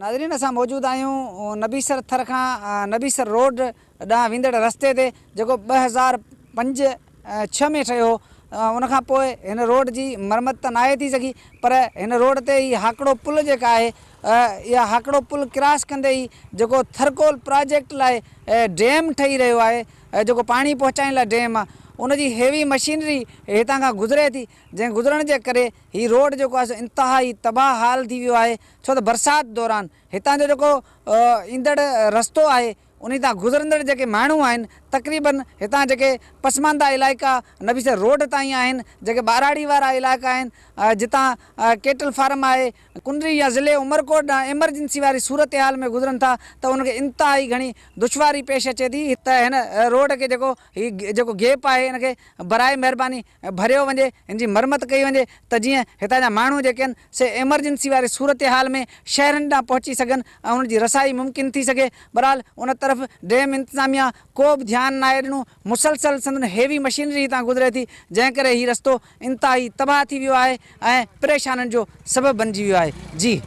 ناظرين اسان موجود آهيون نبي سر ٿر کان نبي سر روڊ ڏانهن ويندڙ رستي تي جيڪو 2005 6 ۾ ٺهيو هو ان کان پوء هن روڊ جي مرمت ته ناهي ٿي سگهي پر هن روڊ تي هي هاڪڙو پل جيڪا آهي اها هاڪڙو پل ڪراس ڪندي ئي جيڪو ٿرڪول پراجيڪٽ لاء ڊيم ٺهي رهيو آهي جيڪو پاڻي پهچائڻ لاء ڊيم آهي ان جي هيوي مشينري هتان کان گذري ٿي جنهن گذرڻ جي ڪري هي روڊ جيڪو آهي سو انتهائي تباهه حال ٿي ويو آهي ڇو ته برسات دوران هتان جو جيڪو ايندڙ رستو آهي انهي تان گذرندڙ جيڪي ماڻهو آهن تقريبن هتان جيڪي پسمانده علائقا نبي سر روڊ تائين آهن جيڪي ٻهراڙي وارا علائقا آهن جتان ڪيٽل فارم آهي ڪنري يا ضلعي عمرڪوٽ ڏانهن ايمرجنسي واري صورتحال ۾ گذرن ٿا ته انهن کي انتهائي گهڻي دشواري پيش اچي ٿي ته هن روڊ کي جيڪو هي جيڪو گيپ آهي ان کي براء مهرباني ڀريو وڃي، هن جي مرمت ڪئي وڃي ته جيئن هتان جا ماڻهو جيڪي آهن سي ايمرجنسي واري صورتحال ۾ شهرن ڏانهن پهچي سگهن ۽ انهن جي رسائي ممڪن ٿي سگهي. بهرحال ان طرف ڊيم انتظاميا ڪو به ڌيان ناهي ڏنو، مسلسل سندن هيوي مشينري هتان گذري ٿي، جنهن ڪري هي رستو انتهائي تباهه ٿي ويو آهي ۽ پريشانين جو سبب بنجي ويو آهي. جي.